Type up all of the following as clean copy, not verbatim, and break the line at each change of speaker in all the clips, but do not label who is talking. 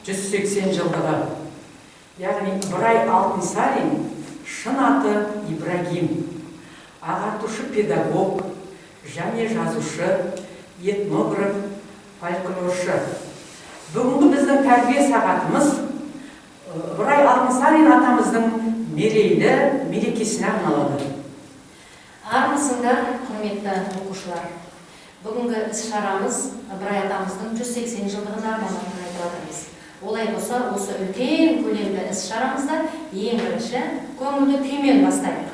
180 жылдығы. Яғни Ыбырай Алтынсарин, шын аты Ибрагим, ағартушы, педагог және жазушы, этнограф, фольклоршы. Бүгінгі біздің тәрбие сағатымыз Ыбырай Алтынсарин атамыздың мерейлі мерекесіне арналады.
Армысыңдар, құрметті оқушылар! Бүгінгі іс-шарамыз Ыбырай атамыздың 180 жылдығына арналатынын айтып жатырмыз. Олай болса, осы үлкен көлемді іс-шарамызда ең бірінші көңілді күймен бастайық.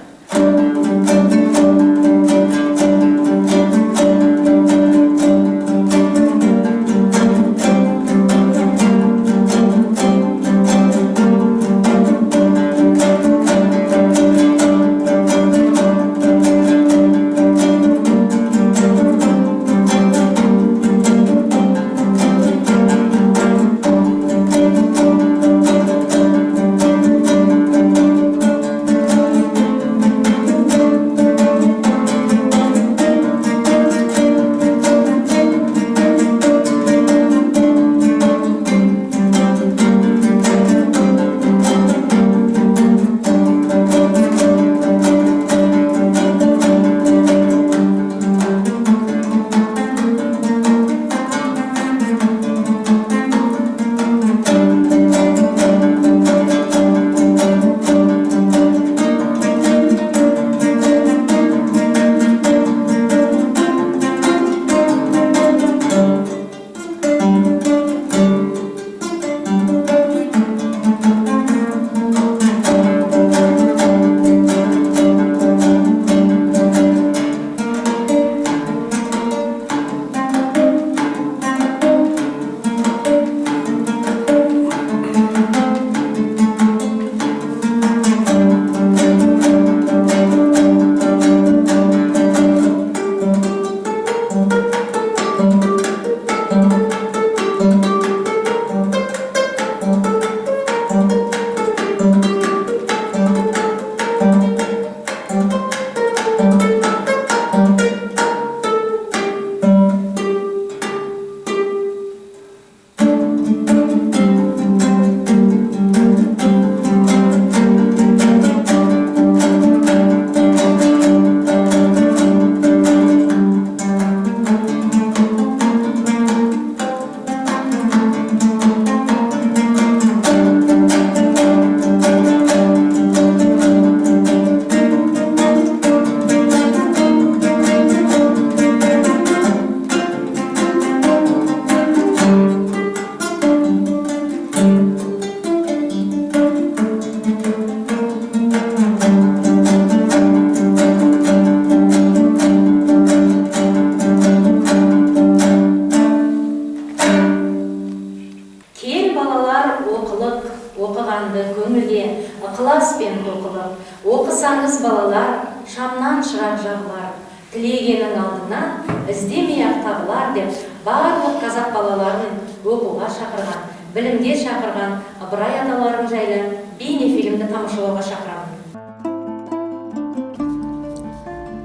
Кел, балалар, оқылық, оқығанды көңілге ықыласпен тоқылық. Оқысаңыз, балалар, шамнан шырақ жағылар, тілегенің алдынан іздемей-ақ табылар деп барлық қазақ балаларын оқуға шақырған, білімге шақырған Ыбырай аталарың жайлы бейнефильмді тамашалауға шақырамын.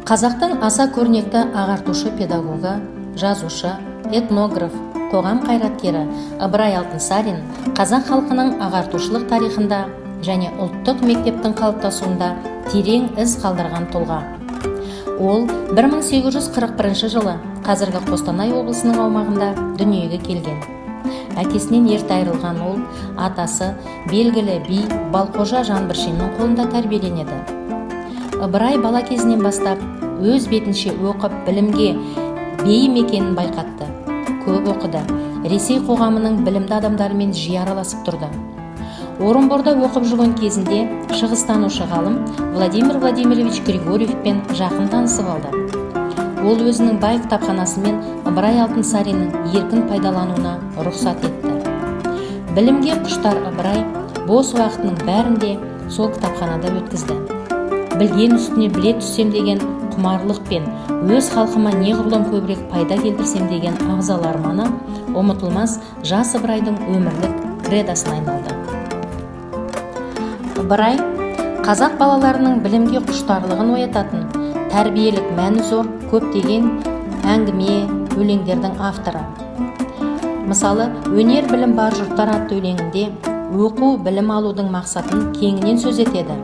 Қазақтың аса көрнекті ағартушы педагогы, жазушы, этнограф, қоғам қайраткері Ыбырай Алтынсарин қазақ халқының ағартушылық тарихында және ұлттық мектептің қалыптасуында терең із қалдырған тұлға. Ол 1841 жылы қазіргі Қостанай облысының аумағында дүниеге келген. Әкесінен ерте айырылған ол атасы, белгілі би Балқожа Жаңбыршиннің қолында тәрбиеленеді. Ыбырай бала кезінен бастап өз бетінше оқып, білімге бейім екенін байқатты. Көп оқыды, Ресей қоғамының білімді адамдарымен жиі араласып тұрды. Орынборда оқып жүрген кезінде шығыстанушы ғалым Владимир Владимирович Григорьевпен жақын танысып алды. Ол өзінің бай кітапханасымен Ыбырай Алтынсариннің еркін пайдалануына рұқсат етті. Білімге құштар Ыбырай бос уақытының бәрін де сол кітапханада өткізді. Білген үстіне біле түссем деген құмарлықпен, өз халқыма неғұрлым көбірек пайда келтірсем деген абзал арманы ұмытылмас жас Ыбырайдың өмірлік кредосына айналды. Ыбырай қазақ балаларының білімге құштарлығын оятатын тәрбиелік мәні зор көптеген әңгіме, өлеңдердің авторы. Мысалы, «Өнер білім бар жұрттар» атты өлеңінде оқу, білім алудың мақсатын кеңінен сөз етеді.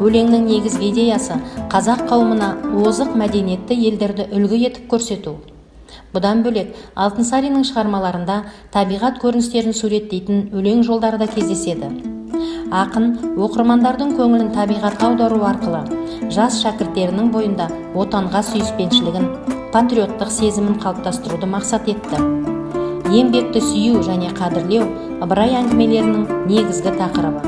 Өлеңнің негізгі идеясы – қазақ қауымына озық мәдениетті елдерді үлгі етіп көрсету. Бұдан бөлек, Алтынсариннің шығармаларында табиғат көріністерін суреттейтін өлең жолдары да кездеседі. Ақын оқырмандардың көңілін табиғатқа аудару арқылы жас шәкірттерінің бойында отанға сүйіспеншілігін, патриоттық сезімін қалыптастыруды мақсат етті. Еңбекті сүю және қадірлеу – Ыбырай әңгімелерінің негізгі тақырыбы.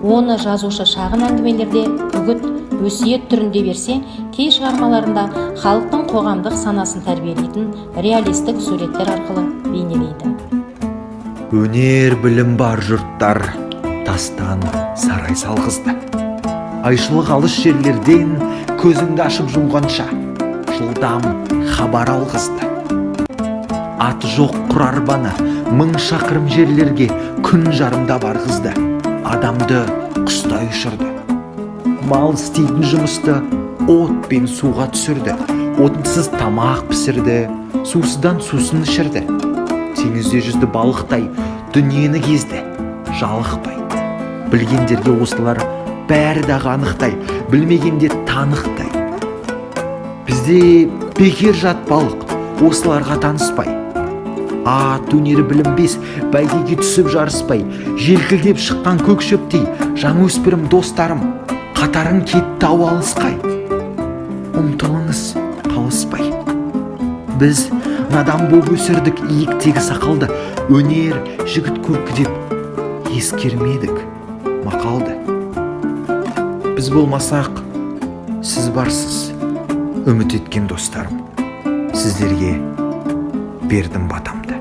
Оны жазушы шағын әңгімелерде үгіт өсиет түрінде берсе, кей шығармаларында халықтың қоғамдық санасын тәрбиелейтін реалистік суреттер арқылы бейнелейді.
Өнер білім бар жұрттар тастан сарай салғызды. Айшылық алыс жерлерден көзіңді ашып жұмғанша жылдам хабар алғызды. Аты жоқ құр арбаны 1000 шақырым жерлерге күн жарымда барғызды. Адамды құстай ұшырды. Мал істейтін жұмысты от пен суға түсірді. Отынсыз тамақ пісірді, сусыздан сусын ішірді. Теңізде жүзді балықтай, дүниені кезді жалықпай. Білгендерге осылар бәрі дағы анықтай, білмегенде танықтай. Бізде бекер жатпалық осыларға таныспай. Ат өнері білінбес, бәйгеге түсіп жарыспай, желкілдеп шыққан көк шөптей жаңа өспірім достарым, қатарың кетті ау алысқай. Ұмтылыңыз қалыспай. Біз надан боп өсірдік иектегі сақалды, өнер жігіт көркі деп ескермедік мақалды. Біз болмасақ, сіз барсыз, үміт еткен достарым, сіздерге бердім батамды.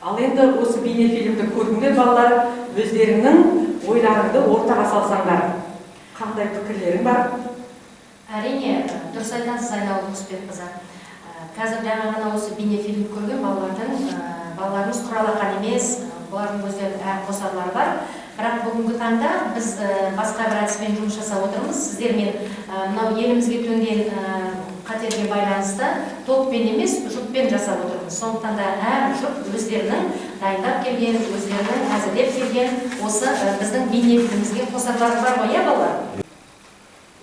Ал енді осы бейнефильмді көрдіңдер, балалар. Өздеріңнің ойларыңды ортаға салсаңдар, қандай пікірлерің бар?
Әрине, дұрыс айтасыз, Айнагүл Құсбекқызы. Қазір жаңа ғана осы бейнефильм көрген балаларымыз құралақан емес, бұлардың өздерінің әр қосарлары бар. Бірақ бүгінгі таңда біз басқа бір әдіспен жұмыс жасап отырмыз сіздермен. Мынау елімізге төнген қатерге байланысты топпен емес, жұппен жасап отырмыз. Сондықтан да әр жұп өздерінің дайындап келген, өздерінің әзірлеп келген осы біздің бейнефильмімізге қосарлары бар ғой, иә, балалар?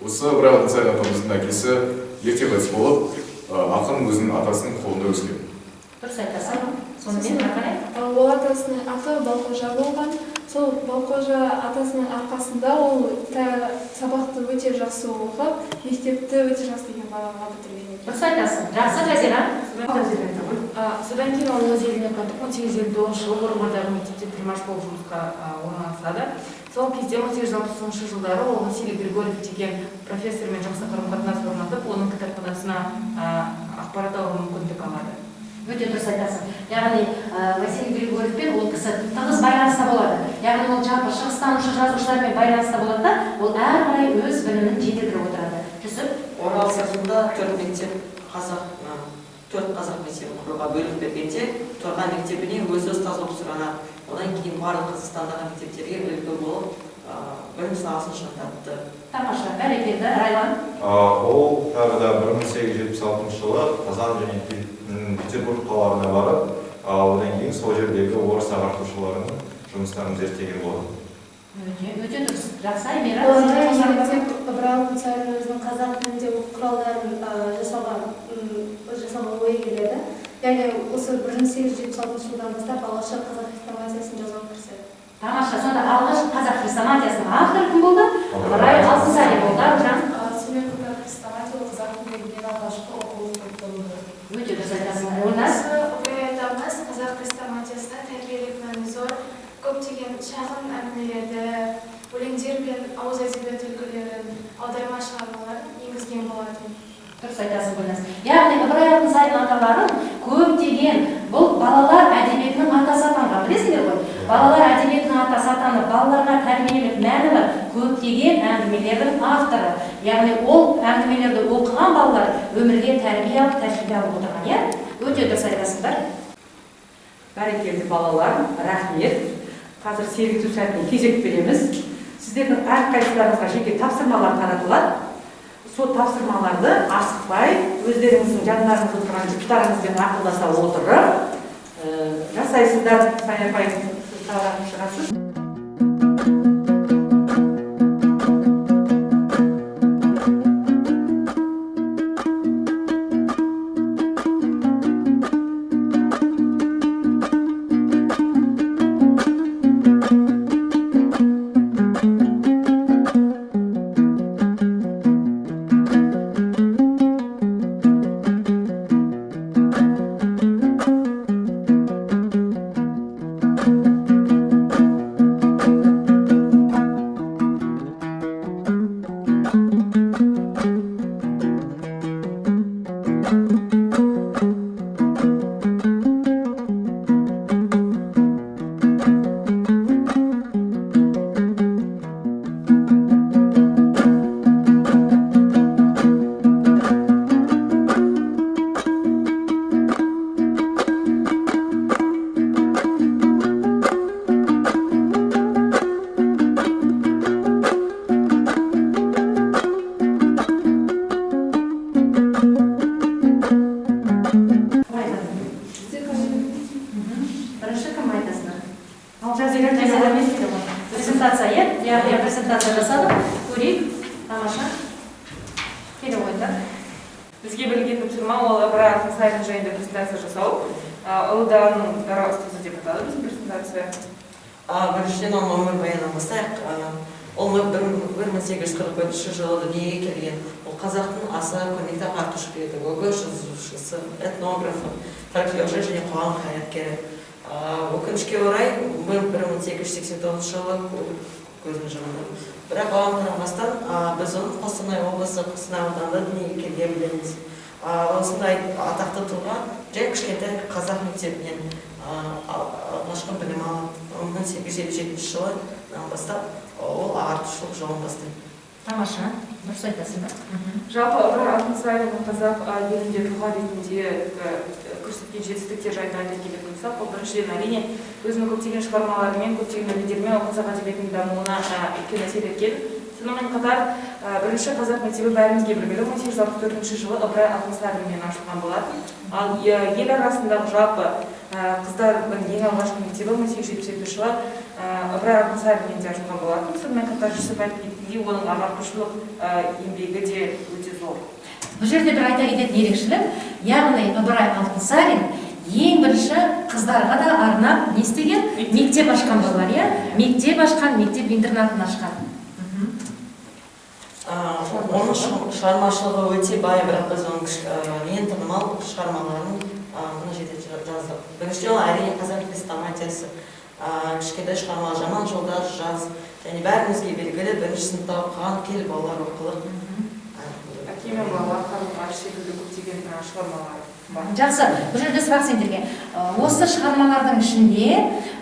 Осы Ыбырай Алтынсарин атамыздың әкесі ерте қайтыс болып, ақын өзінің атасының қолында өскен.
Дұрыс айтасың. Сонымен, ары қарай.
Ол атасының аты Балқожа болған. Сол Балқожа атасының арқасында ол сабақты өте жақсы оқып, мектепті өте жақсы деген бағаға бітірген екен.
Дұрыс айтасың, жақсы. Жазира.
Жазира айта ғой.
Содан кейін ол өз еліне қайтып, 1859 жылы Орынбордағы мектепте тілмаш болып жұмысқа орналасады. Сол кезде, 1860 жылдары, ол Василий Григорьев деген профессормен жақсы қарым қатынас орнатып, оның кітапханасына ақпарат алуға мүмкіндік алады.
Өте дұрыс айтасың. Яғни Василий Григорьевпен ол кісі тығыз байланыста болады. Яғни ол жалпы шығыстанушы жазушылармен байланыста болады да, ол әрі қарай өз білімін жетілдіріп отырады. Жүсіп.
Орал сыртында төрт мектеп қазақ төрт қазақ мектебін құруға бұйрық бергенде, Торғай мектебіне өзі ұстаз болып сұранады. Одан кейін барлық Қазақстандағы мектептерге үлгі болып, білім саласын шыңдатты.
Тамаша, бәрекелді. Райлан.
Ол тағы да 1876 жылы Қазан және Петербург қалаларына барып, одан кейін сол жердегі орыс ағартушыларының жұмыстарын зерттеген болатын.
Өте, өте дұрыс, жақсы. Аймира.
Оларға еріктеп Ыбырай Алтынсарин өзінің қазақ тілінде оқу құралдарын жасауға ойы келеді. Яғни осы 1876 жылдан бастап алғашқы қазақ хрестоматиясын жазуға кіріседі.
Тамаша. Сонда алғаш қазақ хрестоматиясының авторы кім болды? Ыбырай Алтынсарин болды. Аружан.
Сонымен қатар хрестоматия ол қазақ тіліндегі ең алғашқы оқулық болды.
Өте дұрыс айтасың, Гүлназ.
Осы Ыбырай атамыз қазақ хрестоматиясына тәрбиелік мәні зор көптеген шағын әңгімелерді, өлеңдер мен ауыз әдебиет үлгілерін, аударма шығармаларын енгізген болатын.
Дұрыс айтасың, Гүлназ. Яғни Ыбырай Алтынсарин аталарың көптеген, бұл балалар әдебиетінің атасы атанған, білесіңдер ғой. Балалар әдебиетінің атасы атанып, балаларға тәрбиелік мәні бар көптеген әңгімелердің авторы. Яғни ол әңгімелерді оқыған балалар өмірге тәрбие алып, тәжірибе алып отырған, иә. Өте дұрыс айтасыңдар.
Бәрекелді, балалар, рахмет. Қазір сергіту сәтіне кезек береміз. Сіздердің әрқайсыларыңызға жеке тапсырмалар таратылады. Сол тапсырмаларды асықпай өздеріңіздің жандарыңызда отырған жұптарыңызбен ақылдаса отырып жасайсыздар. Сая апай, сіз тағы шығасыз.
Бірінші кім айтасыңдар?
Ал Жазира.
Презентация, иә? Иә, презентация жасадық. Көрейік. Тамаша. Келе қойыңдар.
Бізге берілген тапсырма ол Ыбырай Алтынсарин жайында презентация жасау. Ұлы даланың дара ұстазы деп аталады біздің презентация.
Біріншіден, оның өмірбаянын бастайық. Ол 1844 жылы дүниеге келген. Ол қазақтың аса көрнекті ағартушы педагогы, жазушысы, этнографы, фольклоршы және қоғам қайраткері. Өкінішке орай, 1889 жылы көзін жұмды. Бірақ оған қарамастан, біз оның Қостанай облысы Қостанай ауданында дүниеге келгенін білеміз. Осындай атақты тұлға жай кішкентай қазақ мектебінен алғашқы білім алады. 1857 жылы бастап ол ағартушылық жолын бастайды.
Тамаша, дұрыс айтасыңдар.
Жалпы Ыбырай Алтынсарин қазақ елінде тұлға ретінде көрсеткен жетістіктер жайында айта келетін болсақ, ол біріншіден, әрине, өзінің көптеген шығармаларымен, көптеген өлеңдерімен ол қазақ әдебиетінің дамуына үлкен әсер еткен. Сонымен қатар, бірінші қазақ мектебі бәрімізге белгілі 1864 жылы Ыбырай Алтынсаринмен ашылған болатын. Ал ел арасындағы жалпы қыздардың ең алғашқы мектебі 1877 жылы Ыбырай Алтынсаринмен де ашылған болатын. Сонымен қатар Жүсіп айтып кеткендей, оның ағартушылық еңбегі де өте зор.
Бұл жерде бір айта кететін ерекшелік, яғни Ыбырай Алтынсарин ең бірінші қыздарға да арнап не істеген? Мектеп ашқан балалар, иә? Мектеп ашқан, мектеп интернатын ашқан.
Оның шығармашылығы өте бай, бірақ біз оның ең танымал шығармаларын мына жерде жаздық. Біріншіден, ол әрине қазақ хрестоматиясы, кішкентай шығармалар, Жаман жолдар, Жаз, және бәрімізге белгілі бірінші сыныпта оқыған Кел балалар оқылық.
Әке мен бала, Қарлығаш секілді көптеген шығармалар бар.
Жақсы, бұл жерде сұрақ сендерге. Осы шығармалардың ішінде,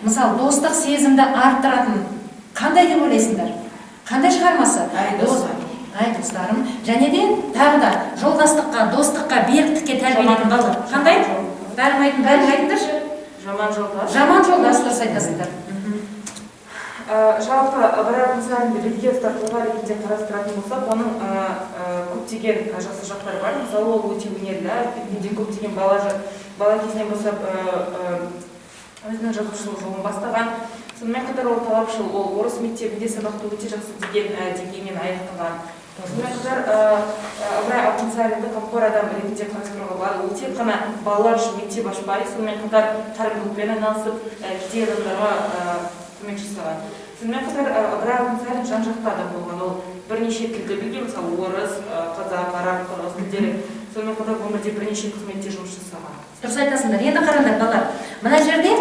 мысалы, достық сезімді арттыратын қандай деп ойлайсыңдар? Қандай шығармасы?
Әй, достар.
Әй, достарым. Және де тағы да жолдастыққа, достыққа, беріктікке тәрбиелейтін балалар. Қандай? Бәрін айтыңдаршы.
Жаман жолдас.
Жаман жолдас, дұрыс айтасыңдар.
Жалпы Ыбырай Алтынсаринді белге ұстар тұлға ретінде қарастыратын болсақ, оның көптеген жақсы жақтары бар. Мысалы, ол өте өнерлі, әдебиетінде көптеген бала кезінен бастап өзінің жазушылық жолын бастаған. Сонымен қатар ол талапшыл, ол орыс мектебінде сабақты өте жақсы деген деңгеймен аяқтаған. Сонымен қатар Ыбырай Алтынсаринді қамқор адам ретінде қарастыруға болады. Ол тек қана балалар үшін мектеп ашпай, сонымен қатар қайырымдылықпен айналысып, кедей адамдарға көмек жасаған. Сонымен қатар Ыбырай Алтынсарин жан-жақты адам болған. Ол бірнеше тілді білген, мысалы, орыс, қазақ, араб, қырғыз тілдері. Сонымен қатар өмірде бірнеше қызметте жұмыс жасаған.
Дұрыс айтасыңдар. Енді қараңдар, балалар. Мына жерде,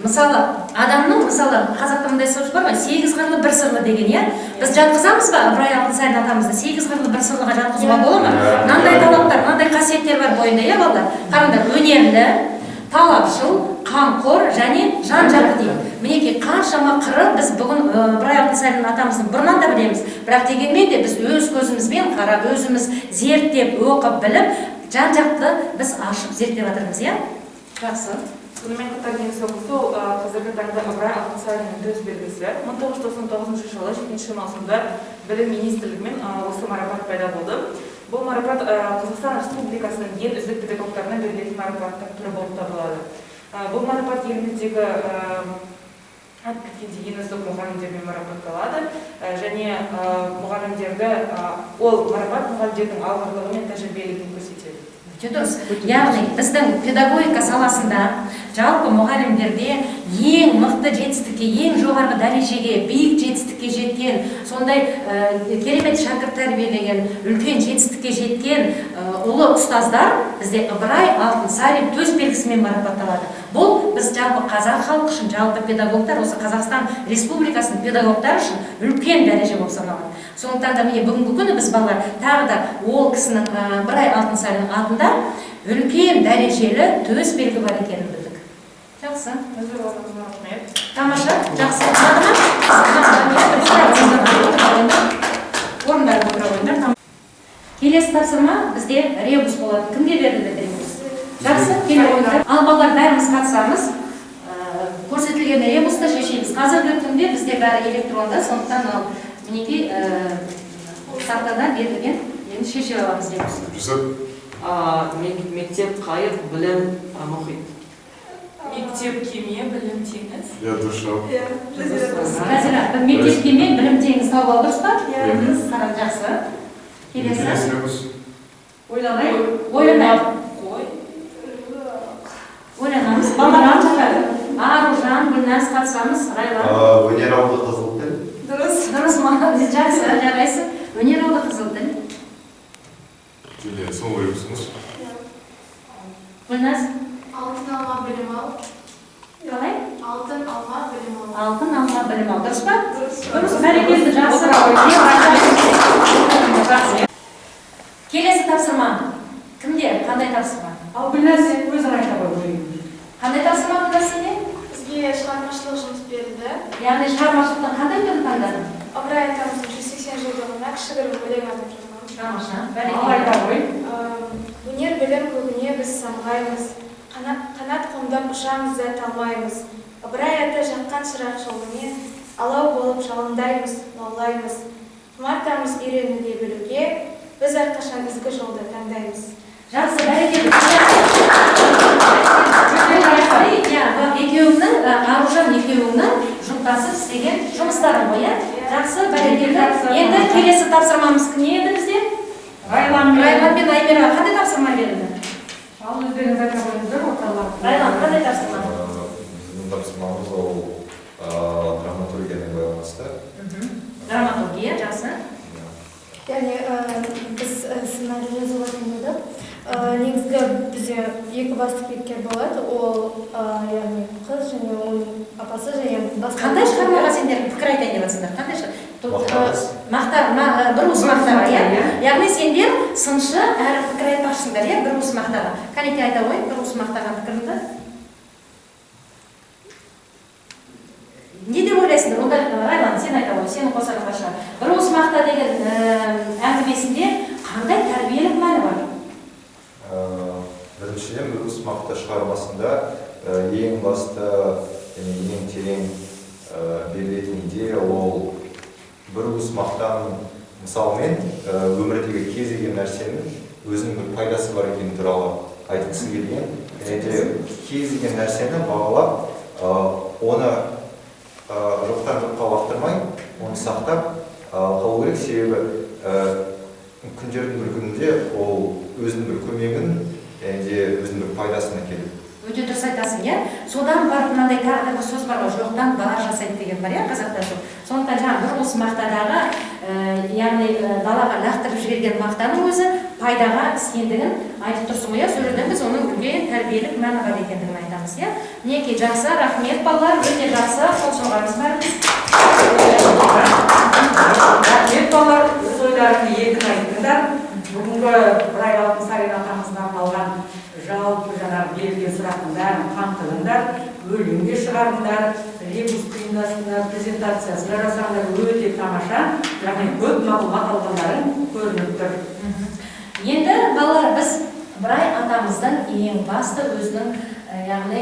мысалы, адамның, мысалы, қазақта мындай сөз бар ғой, 8 қырлы бір сырлы деген, иә? Біз жатқызамыз ба Ыбырай Алтынсарин атамызды 8 қырлы бір сырлыға жатқызуға бола ма? Мынандай талаптар, мынандай қасиеттер бар бойында, иә, балалар? Қараңдар, өнерлі, талапшыл, қамқор және жан-жақты дейді. Мінекей, қаншама қыры біз бүгін Ыбырай Алтынсарин атамыздың бұрыннан да білеміз. Бірақ дегенмен де біз өз көзімізбен қарап, өзіміз зерттеп, оқып, біліп, жан-жақты біз ашып зерттеп жатырмыз, иә? Жақсы.
Сонымен қатар ең соңғысы ол қазіргі таңда Ыбырай Алтынсариннің төс белгісі. 1999 жылы 7 маусымда Білім министрлігімен осы марапат пайда болды. Бұл марапат Қазақстан Республикасының ең үздік педагогтарына берілетін марапаттың түрі болып табылады. Бұл марапат еліміздегі айтып кеткендей ең үздік мұғалімдермен марапатталады және мұғалімдерді ол марапат мұғалімдердің алғырлығы мен тәжірибелігін көрсетеді.
Өте дұрыс. Яғни біздің педагогика саласында жалпы мұғалімдерде ең мықты жетістікке, ең жоғарғы дәрежеге, биік жетістікке жеткен, сондай керемет шәкірт тәрбиелеген, үлкен жетістікке жеткен ұлы ұстаздар бізде Ыбырай Алтынсарин төс белгісімен марапатталады. Бұл біз жалпы қазақ халқы үшін, жалпы педагогтар, осы Қазақстан Республикасының педагогтары үшін үлкен дәреже болып саналады. Сондықтан да міне бүгінгі күні біз балалар тағы да ол кісінің Ыбырай Алтынсарин атында үлкен дәрежелі төс белгі бар екенін білдік. Жақсы. Тамаша, жақсы. Орындары отыра қойыңдар. Келесі тапсырма бізде ребус болады. Кімге берілді ребус? Жақсы, келе қойыңдар. Ал балалар, бәріміз қатысамыз. Көрсетілген ребусты шешеміз. Қазіргі күнде бізде бәрі электронды, сондықтан ол мінекей тақтада берілген, енді шеше аламыз ребусты.
Жүсіп.
Мектеп қайық, білім мұхит.
Мектеп кеме, білім теңіз.
Иә, дұрыс жауап.
Жазира, мектеп кеме, білім теңіз тауып алды, дұрыс па?
Иә.
Қара, жақсы. Келесі.
Келесі ребус.
Ойланайық.
Ойланайық.
Қой.
Ойланамыз. Балалар, Аружан, Гүлназ қатысамыз. Райлан.
Өнер алды қызыл тіл.
Дұрыс.
Дұрыс, молодец, жақсы, жарайсың. Өнер алды қызыл тіл.
Және соңғы ребусымыз.
Гүлназ.
Алтын алма білім ал.
Қалай?
Алтын алма білім ал.
Алтын алма білім ал. Дұрыс па?
Дұрыс.
Дұрыс, бәрекелді, жақсы. Келесі тапсырма. Кімде? Қандай тапсырма?
Ал Гүлназ, сен өзің айта қой.
Қандай тапсырма Гүлназ сенде?
Бізге шығармашылық жұмыс берілді.
Яғни шығармашылықтың қандай түрін таңдадың?
Ыбырай атамыздың 180 жылдығына кішігірім өлең арнап жазғанмын.
Тамаша,
Ал
бәрекелді.
айта қой.
Өнер білім көгіне біз самғаймыз, қанат қомдап ұшамыз да талмаймыз. Ыбырай ата жаққан шырақ жолымен алау болып жалындаймыз, лаулаймыз. Құмартамыз үйренуге, білуге, біз әрқашан ізгі жолды таңдаймыз.
Жақсы, бәрекелді. Иә, екеуіңнің, Аружан екеуіңнің жұптасып істеген жұмыстарың ғой, иә? Жақсы, бәрекелді. Енді келесі тапсырмамыз не еді бізде?
Райлан мен
Райлан мен Аймира қандай тапсырма берілді?
Ал өздеріңіз айта қойыңыздар, орталарыңызда.
Райлан, қандай тапсырма?
Біздің тапсырмамыз ол драматургиямен байланысты.
Драматургия, жақсы.
Яғни біз сценарий жазуға таңдадық. Негізгі бізде екі басты кейіпкер болады. Ол яғни қыз және оның апасы және басқа.
Қандай шығармаға сендер пікір айтайын деп жатсыңдар? Қандай
Мақта.
Мақта, бір уыс мақтаға, иә? Яғни сендер сыншы әрі пікір айтпақшысыңдар, иә, бір уыс мақтаға. Кәнекей, айта ғой, бір уыс мақтаға пікіріңді. Не деп ойлайсыңдар? Онда Райлан, сен айта ғой, сені қосарым башқа. Бір уыс мақта деген әңгімесінде қандай тәрбиелік мәні бар?
Біріншіден, бір уыс мақта шығармасында ең басты және ең терең берілетін идея ол бір уыс мақтаның мысалмен өмірдегі кез келген нәрсенің өзінің бір пайдасы бар екені туралы айтқысы келген. Және де кез келген нәрсені бағалап, оны жоқтан жоққа лақтырмай, оны сақтап қалу керек. Себебі күндердің бір күнінде ол өзінің бір көмегін және де өзінің бір пайдасын әкеледі.
Өте дұрыс айтасың, иә? Содан барып мынандай тағы да бір сөз бар ғой, жоқтан бар жасайды деген бар, иә, қазақта сол. Сондықтан жаңа бір уыс мақтадағы, яғни далаға лақтырып жіберген мақтаның өзі пайдаға іскендігін айтып тұрсың ғой, иә? Сол жерден біз оның үлкен тәрбиелік мәні бар екендігін айтамыз, иә? Мінекей, жақсы, рахмет балалар, өте жақсы, қол соғамыз бәріміз.
Рахмет балалар, өз ойларыңды еркін айттыңдар. Бүгінгі Ыбырай Алтынсарин атамыздан арналған жалпы жаңағы берілген сұрақтың бәрін қамтыдыңдар, өлең де шығардыңдар, ребус ұйымдастырдыңдар, презентациясын да жасадыңдар, өте тамаша, яғни көп мағлұмат алғандарың көрініп тұр.
Енді балалар, біз Ыбырай атамыздың ең басты өзінің, яғни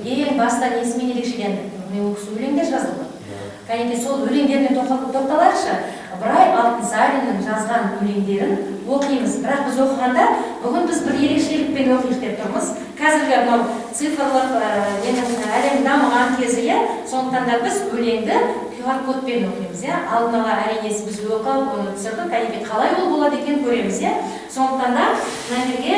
ең басты несімен ерекшеленді? Міне, ол кісі өлеңдер жазды ғой. Кәнекей, сол өлеңдеріне тоқталайықшы. Ыбырай Алтынсариннің жазған өлеңдерін оқимыз. Бірақ біз оқығанда бүгін біз бір ерекшелікпен оқиық деп тұрмыз. Қазіргі мынау цифрлық ненің әлем дамыған кезі, иә, сондықтан да біз өлеңді QR кодпен оқимыз, иә. Алдын ала әрине біз оқып, оны түсірдік, кәдеге қалай ол болады екен көреміз, иә. Сондықтан да мына жерге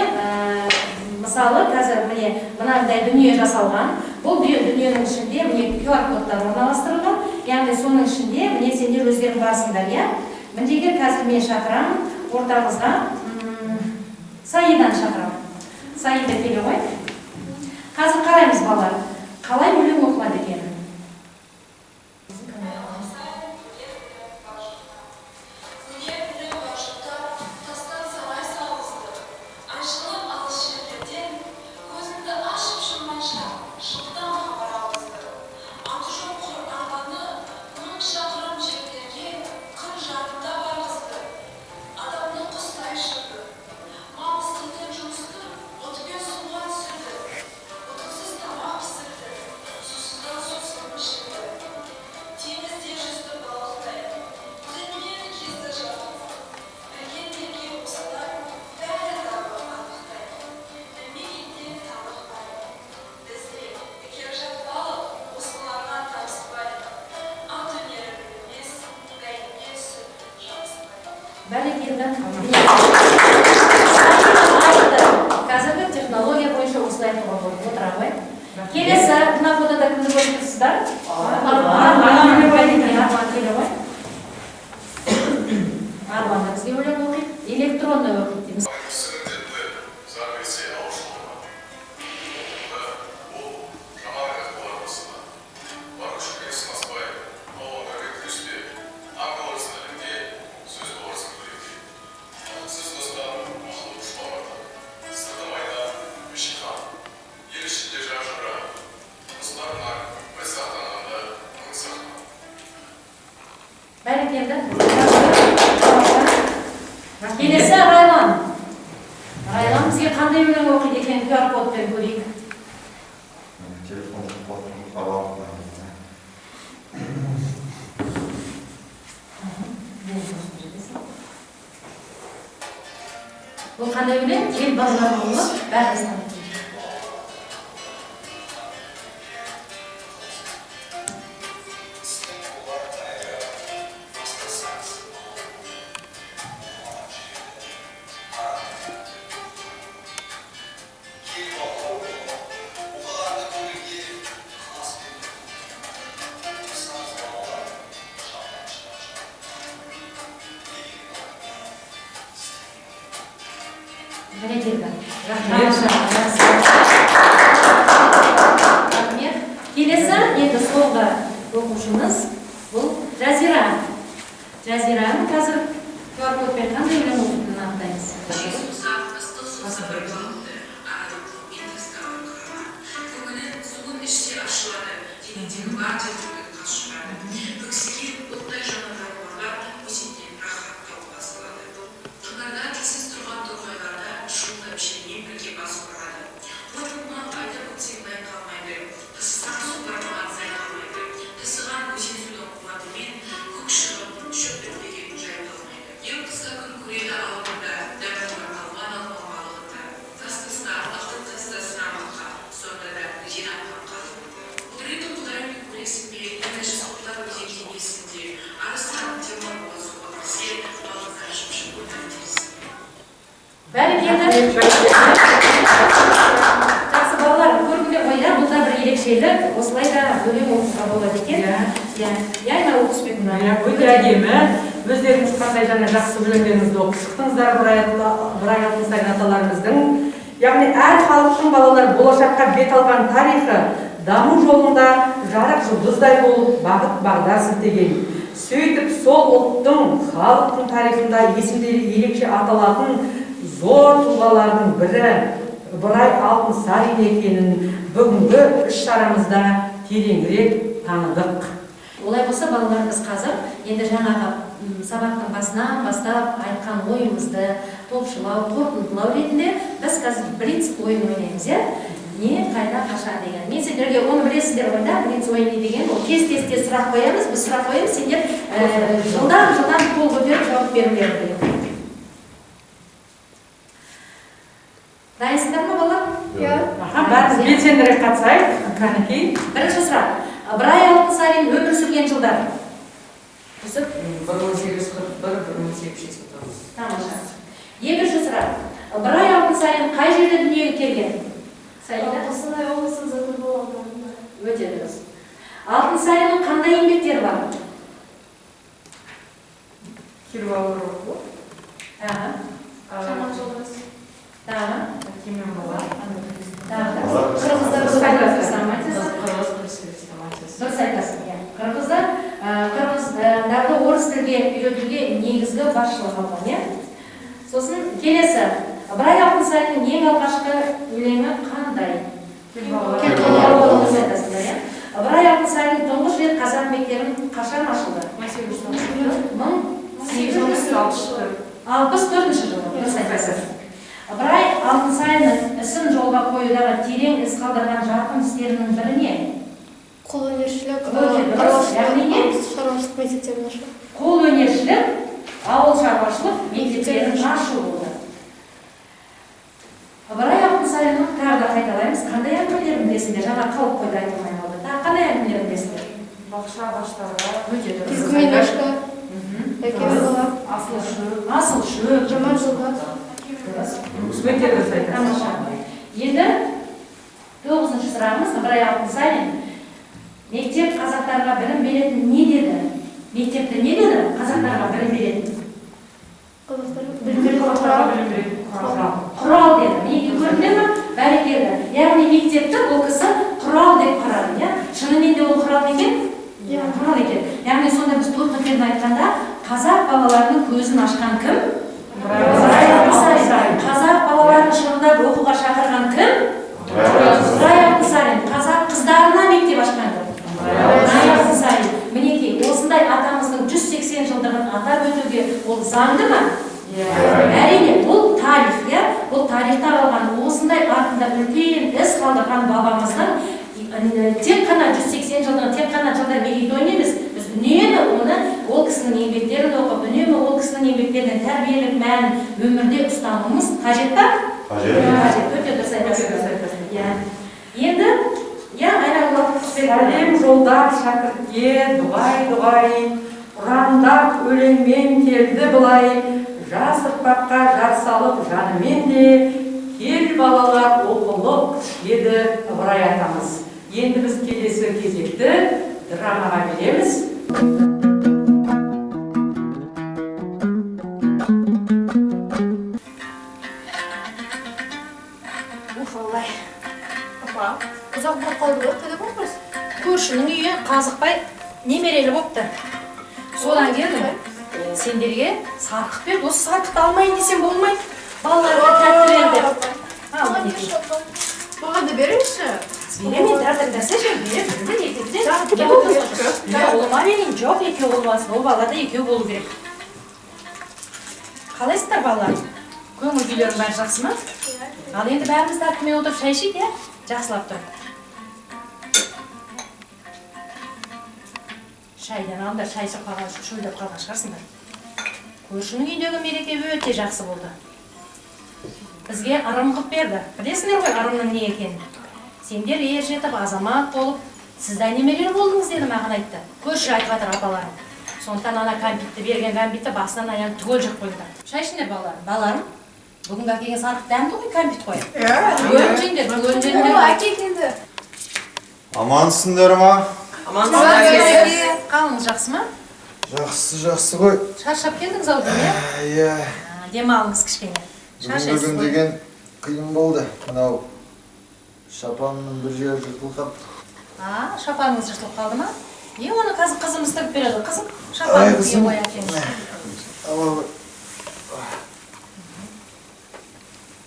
мысалы қазір міне мынандай дүние жасалған. Бұл дүниенің ішінде міне QR кодтар орналастырылған. Яғни соның ішінде міне сендер өздерің барсыңдар, иә. Міндеге қазір мен шақырамын ортамызға Саиданы шақырамын. Саида келе ғой. Қазір қараймыз балалар, қалай өлең оқылады екен. Қазіргі технология бойынша осылай айтуға болады. Отыра ғой. Келесі, мына фотода кімді көріп тұрсыздар? Арман келе ғой. Арман да бізге өлең оқиды. Электронды оқиды дейміз. Келесі Райлан. Райлан бізге қандай өлең оқиды екен, QR кодпен көрейік.
Телефон аламын.
Бұл қандай өлең? Ел балалар ұлы, бәріміз танитын. Рахмет. Келесі енді соңғы оқушымыз бұл Жазира. Жазираның қазір QR кодпен қандай өлең оқитынын анықтаймыз. Жақсы балалар, көрдіңдер ғой, иә, бұл да бір ерекшелік, осылай да өлең оқуға болады екен. Иә, иә, оқыс бек мына.
Өте әдемі. Өздеріңіз қандай жаңа жақсы өлеңдеріңізді оқып шықтыңыздар Ыбырай Алтынсарин аталарымыздың. Яғни әр халықтың балалар болашаққа бет алған тарихы даму жолында жарық жұлдыздай болып бағыт бағдар сілтеген. Сөйтіп сол ұлттың, халықтың тарихында есімдері ерекше аталатын зор тұлғалардың бірі Ыбырай Алтынсарин екенін бүгінгі іс-шарамызда тереңірек таныдық.
Олай болса, балалар, біз қазір енді жаңағы сабақтың басынан бастап айтқан ойымызды топшылау, қорытындылау ретінде біз қазір блиц ойын ойнаймыз, иә? Не, қайда, қашан деген. Мен сендерге оны білесіздер. Білесіңдер ғой да, блиц ойыны деген ол тез-тез сұрақ қоямыз, біз сұрақ қоямыз, сендер жылдам-жылдам қол көтеріп жауап берулерің керек. Дайынсыңдар ма, балалар?
Иә.
Аха, бәріміз белсендірек қатысайық. Кәнекей.
Бірінші сұрақ. Ыбырай Алтынсарин өмір сүрген жылдар. Жүсіп?
1841-1869.
Тамаша. Екінші сұрақ. Ыбырай Алтынсарин қай жерде дүниеге келген? Саида?
Қостанай облысының Зәкірбол ауданында.
Өте дұрыс. Алтынсариннің қандай еңбектері бар?
Керуалы оқу.
Жаман жолдас.
Тағы.
Әке мен бала.
Тағы.
Қырғыздар.
Қырғыз
Хрестоматиясы.
Дұрыс айтасың, иә. Қырғыздар, қырғыздарды орыс тілге үйретуге негізгі басшылық алған, иә. Сосын келесі. Ыбырай Алтынсариннің ең алғашқы өлеңі қандай? Дұрыс айтасыңдар, иә. Ыбырай Алтынсарин тұңғыш рет қазақ мектебін қашан ашылды? 1864 жылы. Дұрыс айтасың. Ыбырай Алтынсариннің ісін жолға қоюдағы терең із қалдырған жарқын істерінің бірі не?
Қолөнершілік,
Өте дұрыс. Яғни не?
шаруашылық мектептерін ашу.
Қолөнершілік, ауыл шаруашылық мектептерін ашу болды. Ыбырай Алтынсариннің тағы да қайталаймыз, қандай әңгімелерін білесіңдер? Жаңа қалып қойды, айтылмай қалды. Тағы қандай әңгімелерін білесіңдер?
Бақша ағаштары.
Өте дұрыс.
Түлкі мен мышка, Әке мен бала,
Асыл шөп.
Асыл шөп.
Жаман жолдас.
Өте дұрыс айтасың.
Тамаша. Енді 9-шы сұрағымыз. Ыбырай Алтынсарин мектеп қазақтарға білім беретін не деді? Мектепті не деді? Қазақтарға білім беретін.
Қазақтарға білім беретін
Қазақтарға
құрал.
білім беретін құрал.
Құрал деді. Мінекей, көрдіңдер ме? Бәрекелді. Яғни мектепті ол кісі құрал деп қарады, иә? Шынымен де ол құрал екен?
Иә.
Құрал екен. Яғни сонда біз төрт нүктені айтқанда, қазақ балаларының көзін ашқан кім? Ыбырай Алтынсарин. Қазақ балаларын шырылдап оқуға шақырған кім? Ыбырай Алтынсарин. Қазақ қыздарына мектеп ашқан кім? Ыбырай Алтынсарин. Мінекей, осындай атамыздың 180 жылдығын атап өтуге ол заңды ма? Әрине, бұл тарих, иә? Бұл тарихта қалған осындай артында үлкен із қалдырған бабамыздың тек қана 180 жылдығын, тек қана жылда мерейтойын емес, біз үнемі оны, ол кісінің еңбектерін оқып, үнемі ол кісінің еңбектерінің тәрбиелік мәнін өмірде ұстануымыз қажет па?
Қажет.
Қажет. Өте дұрыс айтасың. Иә. Енді, иә, Айнагүл.
Сәлем жолдап шәкіртке дұғай-дұғай, ұрандап өлеңмен келді былай, жас ұрпаққа жар салып жанымен де, кел балалар оқылық деді Ыбырай атамыз. Енді біз келесі кезекті драмаға береміз.
Уф, Аллай.
Апа, ұзақ болып қалды ғой, қайда бардыңыз?
Көршінің үйі Қазықбай немерелі бопты. Содан келдім. Сендерге сарқыт берді. Осы сарқытты алмайын десем болмайды. Балаларға тәтті бер деп.
Маған да беріңізші.
Беремін, тәртіп беремін. Бүгін ертеңде. Ұлыма берейін, жоқ, екеу болмасын. Ол балада екеу болу керек. Қалайсыздар, балалар? Көңіл күйлерің бәрі жақсы ма? Ал енді бәріміз тәртіппен отырып шай ішейік, иә? Жақсылап тұрып. Шайдан алыңдар, шай ішіп қалған, шөлдеп қалған шығарсыңдар. Көршінің үйіндегі мереке өте жақсы болды. Бізге ырым қылып берді. Білесіңдер ғой ырымның не екенін. Сендер ер жетіп, азамат болып, сіз де немерелі болдыңыз деді, маған айтты. Көрші айтып жатыр апаларым. Сондықтан ана кәмпитті берген кәмпитті басынан аяғын түгел жеп қойыңдар. Шай ішіңдер, балалар. Балаларым, бүгінгі әкелген сарқыт дәмді ғой, кәмпит қой. Түгел жеңдер, түгел жеңдер.
Әке келді.
Амансыңдар ма?
Амансыңдар.
Қалыңыз жақсы ма?
Жақсы, жақсы ғой.
Шаршап келдіңіз ау деймін, иә?
Иә.
Демалыңыз кішкене.
Бүгінгі күн деген қиын болды. Мынау шапанның бір жері жыртылып қалыпты.
Шапаныңыз жыртылып қалды ма? Не, оны қазір қызымыз тігіп береді. Қызым, шапаныңды кие ғой әкеңіз.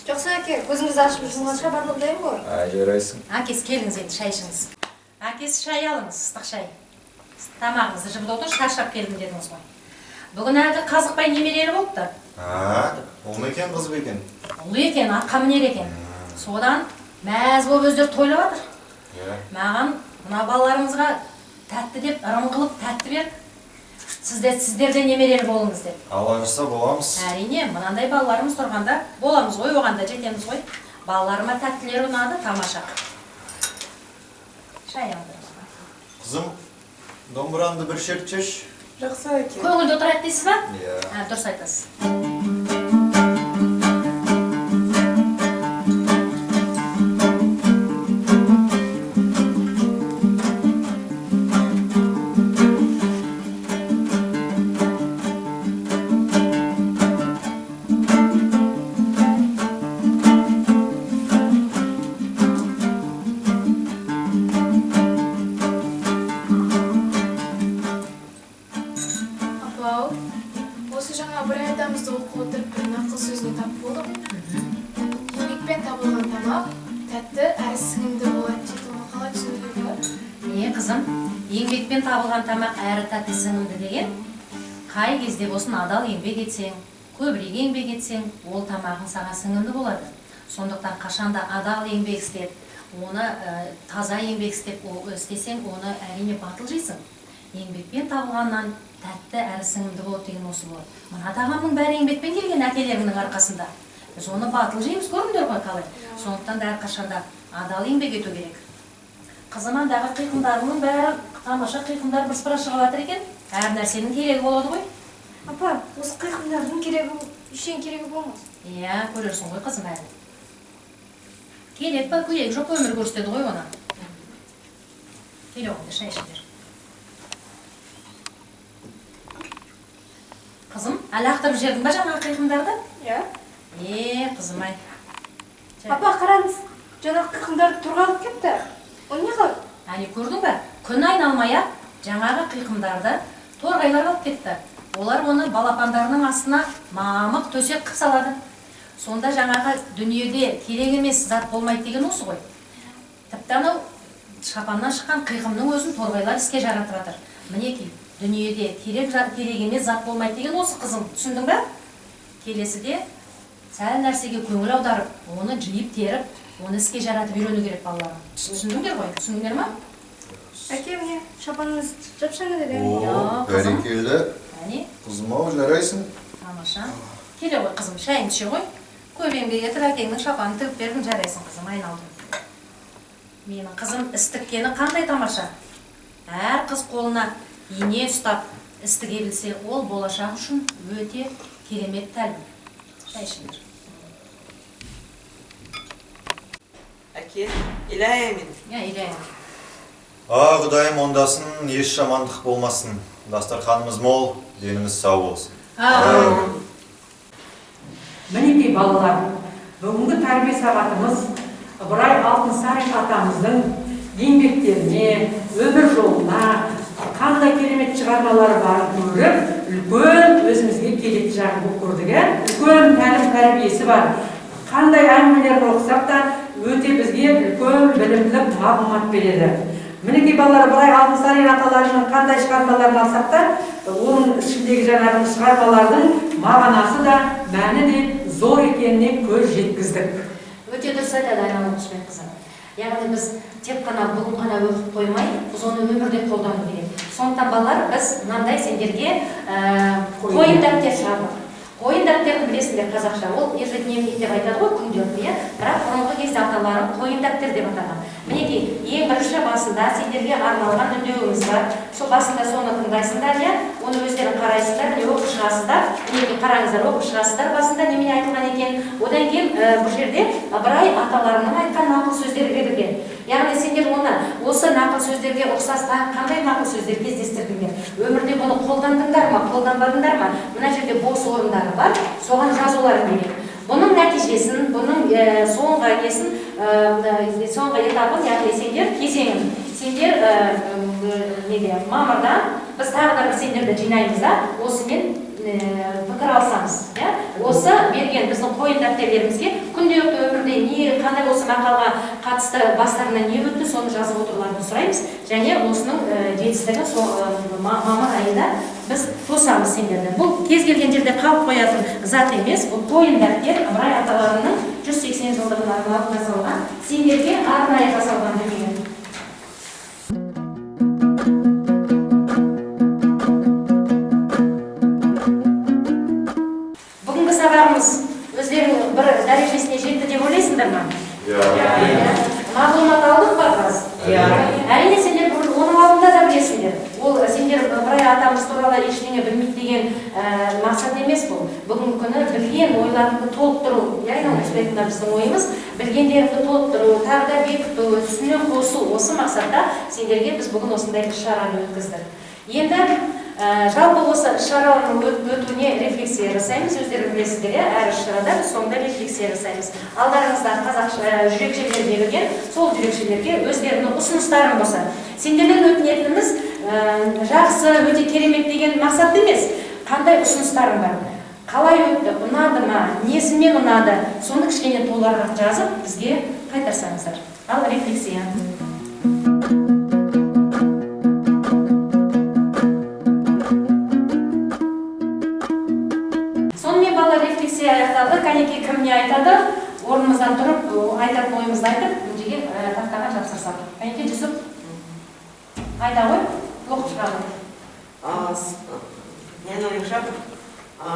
Жақсы әке, көзіңізді ашып жұмғанша барлығы дайын ғой.
Жарайсың.
Әкесі, келіңіз енді, шай ішіңіз. Әкесі, шай алыңыз, ыстық шай. Тамағыңызды жібіп отыр, шаршап келдім дедіңіз ғой. Бүгін әлгі Қазықбай немерелі болыпты.
Ұл ма екен, қыз ба екен?
Ұл екен, атқа мінер екен. Содан мәз болып өздері тойлап жатыр. Маған Мына балаларымызға тәтті деп ырым қылып тәтті бердік. Сіздер де немерелі болыңыз деп.
Алла жазса боламыз.
Әрине, мынандай балаларымыз тұрғанда боламыз ғой, оған да жетеміз ғой. Балаларыма тәттілер ұнады, тамаша. Шай алдырыңыз.
Қызым, домбыранды бір шертшеш.
Жақсы әке.
Көңілді отырады дейсіз ба?
Иә.
Дұрыс айтасыз.
Апау, осы жаңа Ыбырай атамызды оқып отырып бір нақыл сөзіне тап болдым. Еңбекпен табылған тамақ тәтті әрі сіңімді болады дейді. Оны қалай түсінуге болады?
Не, қызым, еңбекпен табылған тамақ әрі тәтті сіңімді деген, қай кезде болсын адал еңбек етсең, көбірек еңбек етсең, ол тамағың саған сіңімді болады. Сондықтан қашанда адал еңбек істеп, оны таза еңбек істеп, істесең, оны әрине батыл жейсің. Еңбекпен табылғаннан тәтті әрі сіңімді болады деген осы болады. Мына тағамның бәрі еңбекпен келген әкелеріңнің арқасында. Біз оны батыл жейміз, көрдіңдер ғой қалай. Сондықтан да әрқашанда адал еңбек ету керек. Қызым, андағы қиқымдарының бәрі тамаша қиқымдар бірсыпыра шығып жатыр екен. Әр нәрсенің керегі болады ғой.
Апа, осы қиқымдардың керегі, ештеңе керегі болмас.
Иә, көрерсің ғой қызым әлі. Керек па, керегі жоқ, өмір көрсетеді ғой оны. Келе оңды, шай ішіңдер. Қызым, әлі ақтырып жібердің ба жаңағы қиқымдарды?
Иә.
Қызым ай.
Апа, қараңыз, жаңағы қиқымдарды торғай алып кетті. Оны не қылады?
Әне, көрдің бе? Күн айналмай-ақ жаңағы қиқымдарды торғайлар алып кетті. Олар оны балапандарының астына мамық төсек қып салады. Сонда жаңағы дүниеде керек емес зат болмайды деген осы ғой. Тіпті анау шапаннан шыққан қиқымның өзін торғайлар іске жаратып жатыр. Мінекей, дүниеде керек емес зат болмайды деген осы, қызым, түсіндің бе? Келесіде сәл нәрсеге көңіл аударып, оны жиып теріп, оны іске жаратып үйрену керек балаларым. Түсіндіңдер ғой? Түсіндіңдер ма?
Әке, міне, шапаныңыз жап-жаңа деді.
О, бәрекелді.
Әне.
Қызым ау, жарайсың.
Тамаша. Келе ғой, қызым, шайыңды іше ғой. Көп еңбек етіп әкеңнің шапанын тігіп бердім, жарайсың, қызым, айналдым. Менің қызым іс тіккені қандай тамаша. Әр қыз қолына ине ұстап іс тіге білсе, ол болашақ үшін өте керемет тәлім. Шай ішіңдер.
Әке, иләй әмин.
Иә, иләй әмин.
А, Құдайым ондасын, еш жамандық болмасын. Дастарханымыз мол, деніміз сау болсын.
Әмин.
Мінекей балалар, бүгінгі тәрбие сағатымыз Ыбырай Алтынсарин атамыздың еңбектеріне, өмір жолына, қандай керемет шығармалары барын көріп, үлкен өзімізге керекті жағын болып көрдік, ә? Үлкен тәлім тәрбиесі бар. Қандай әңгімелерін оқысақ та өте бізге үлкен білімділік мағлұмат береді. Мінекей балалар, Ыбырай Алтынсарин аталарының қандай шығармаларын алсақ та, оның ішіндегі жаңағы шығармалардың мағынасы да, мәні де зор екеніне көз жеткіздік.
Өте дұрыс айтады Айнала Құсбекқызы. Яғни біз тек қана бүгін ғана оқып қоймай, біз оны өмірде қолдану керек. Сондықтан балалар, біз мынандай сендерге қойын дәптер шығардық. Қойын дәптерді білесіңдер қазақша, ол ежедневник деп айтады ғой, күнделікті, иә? Бірақ бұрынғы кезде аталарым қойын дәптер деп атаған. Мінекей, ең бірінші басында сендерге арналған үндеуіміз бар. Сол басында соны тыңдайсыңдар, иә? Оны өздерің қарайсыңдар, міне оқып шығасыздар. Мінекей, қараңыздар, оқып шығасыздар басында немене айтылған екен. Одан кейін бұл жерде Ыбырай аталарының айтқан нақыл сөздері берілген. Яғни сендер оны осы нақыл сөздерге ұқсас қандай нақыл сөздер кездестірдіңдер? Өмірде бұны қолдандыңдар ма, қолданбадыңдар ма? Мына жерде бос орындары бар, соған жазуларың керек. Бұның нәтижесін, бұның соңғы несін, соңғы этапын, яғни сендер кезеңін, сендер неде, мамырда біз тағы да бір сендерді жинаймыз да, осымен пікір алсамыз, иә? Осы берген біздің қойын дәптерлерімізге күнделікті өмірде не қандай осы мақалға қатысты бастарына не өтті, соны жазып отыруларын сұраймыз. Және осының жетістігін мамыр айында біз тосамыз сендерді. Бұл кез келген жерде қалып қоятын зат емес, бұл қойын дәптер Ыбырай аталарының 180 жылдығына арналып жасалған, сендерге арнайы жасалған дүние. Әрине, сендер бұрын оның алдында да білесіңдер. Ол сендер Ыбырай атамыз туралы ештеңе білмейді деген мақсат емес бұл. Бүгінгі күні білген ойларыңды толықтыру, иә, айналайын, біздің ойымыз білгендеріңді толықтыру, тағы да бекіту, үстіне қосу. Осы мақсатта сендерге біз бүгін осындай іс-шараны өткіздік. Енді жалпы осы іс-шараның өтуіне рефлексия жасаймыз. Өздеріңіз білесіздер, иә, әр іс-шарада біз соңында рефлексия жасаймыз. Алдарыңызда қазақ жүрекшелер берілген, сол жүрекшелерге өздерінің ұсыныстарын қосады. Сендерден өтінетініміз, жақсы, өте керемет деген мақсат емес, қандай ұсыныстарың бар, қалай өтті, ұнады ма, несімен ұнады, соны кішкене толығырақ жазып бізге қайтарсаңыздар. Ал рефлексия. Сонымен, балалар, рефлексия аяқталды. Кәнекей, кім не айтады? Орнымыздан тұрып, айтатын ойымызды айтып, мына жерге, тақтаға жапсырсақ. Кәнекей, Жүсіп, айта ғой, оқып шығамын.
Менің ойымша,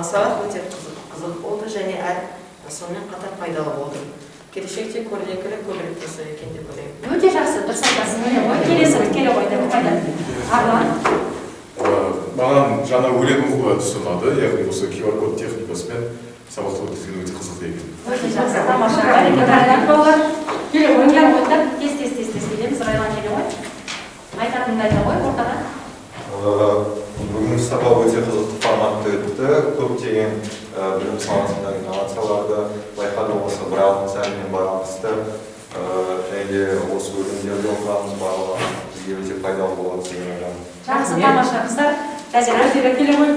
сабақ өте қызық болды және сонымен қатар пайдалы болды. Келешекте көрнекілі көбірек болса екен деп ойлаймын.
Өте жақсы, дұрыс айтасың. Келе ғой, келесі, келе ғой, деп қайда? Арлан.
Маған жаңа өлең оқу әдісі ұнады, яғни осы QR код техникасымен сабақты өткізген өте қызықты екен.
Өте жақсы, тамаша. Бәрекелді, Райлан, балалар. Келе ғой, келе ғой, тез, тез, тез, тез келеміз. Райлан, келе ғой. Айтатыныңды айта ғой ортаға.
Бүгінгі сабақ өте қызықты форматта өтті. Көптеген білім саласындағы инновацияларды байқадық, осы Ыбырай Алтынсаринмен байланысты. Және де осы өлеңдерді оқығанымыз барлығы бізге өте пайдалы болады деген ойдамын.
Жақсы, тамаша, қыздар. Жазира.
Жазира, келе ғой.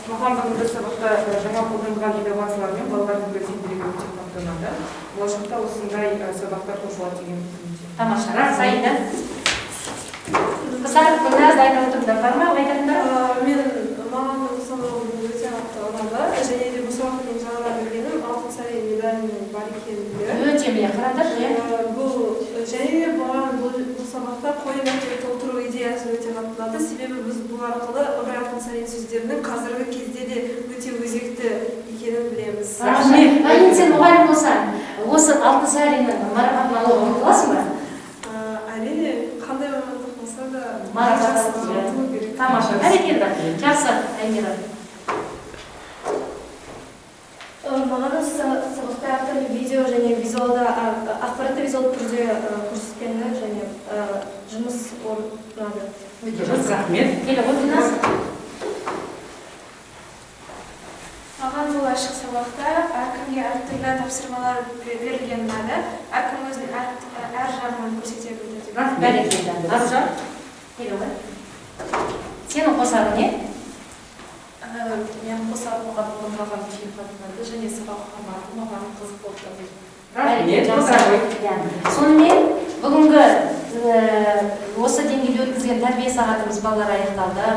Маған бүгінгі сабақта жаңа қолданылған инновациялар мен балалардың белсенділігі өте қатты ұнады. Болашақта осындай сабақтар қосылады деген үміттемін.
Тамаша. Саида. Қыздар, Гүлназ, айтып отырыңдар бар ма айтатындар?
Мен маған бұл сабақ өте қатты ұнады. Және де бұл сабақта мен жаңадан білгенім Алтынсарин медалінің бар екенін.
Өте, міне, қараңдаршы, иә.
Бұл және де маған бұл сабақта қойын дәптер толтыру идеясы өте қатты ұнады. Себебі біз бұл арқылы Ыбырай Алтынсарин сөздерінің қазіргі кезде де өте өзекті екенін білеміз.
Тамаша. Енді сен мұғалім болсаң, осы Алтынсариннің марапатын алуға ұмтыласың ба?
Әрине, қандай мамандық болса да
марапат
жақсы
алу керек.
ұмтылу керек.
Тамаша, бәрекелді. Жақсы, Аймира.
Маған осы сабақта әртүрлі видео және визуалды ақпаратты визуалды түрде көрсеткені және жұмыс ұнады.
Өте
Жақсы, рахмет.
Келе ғой, Гүлназ.
Маған бұл ашық сабақта әркімге әртүрлі тапсырмалар берілгені ұнады. Әркім өзінің әр жағынан көрсете білді деп.
Рахмет.
Бәрекелді. Аружан, келе ғой. Сенің қосарың не?
Мен қосарым, оған маған фильм ұнады және сабақ форматы маған қызық болды.
Рахмет.
Жақсы.
Отыра ғой.
Иә. Сонымен, бүгінгі осы деңгейде өткізген тәрбие сағатымыз, балалар, аяқталды.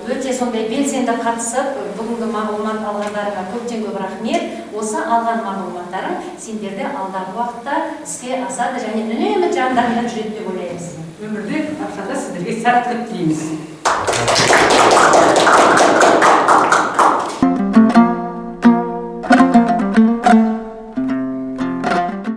Өте сондай белсенді қатысып, бүгінгі мағлұмат алғандарыңа көптен көп рахмет. Осы алған мағлұматтарың сендерде алдағы уақытта іске асады және үнемі жандарыңда жүреді деп ойлаймыз.
Өмірде, ақшада сіздерге сәттілік тілейміз.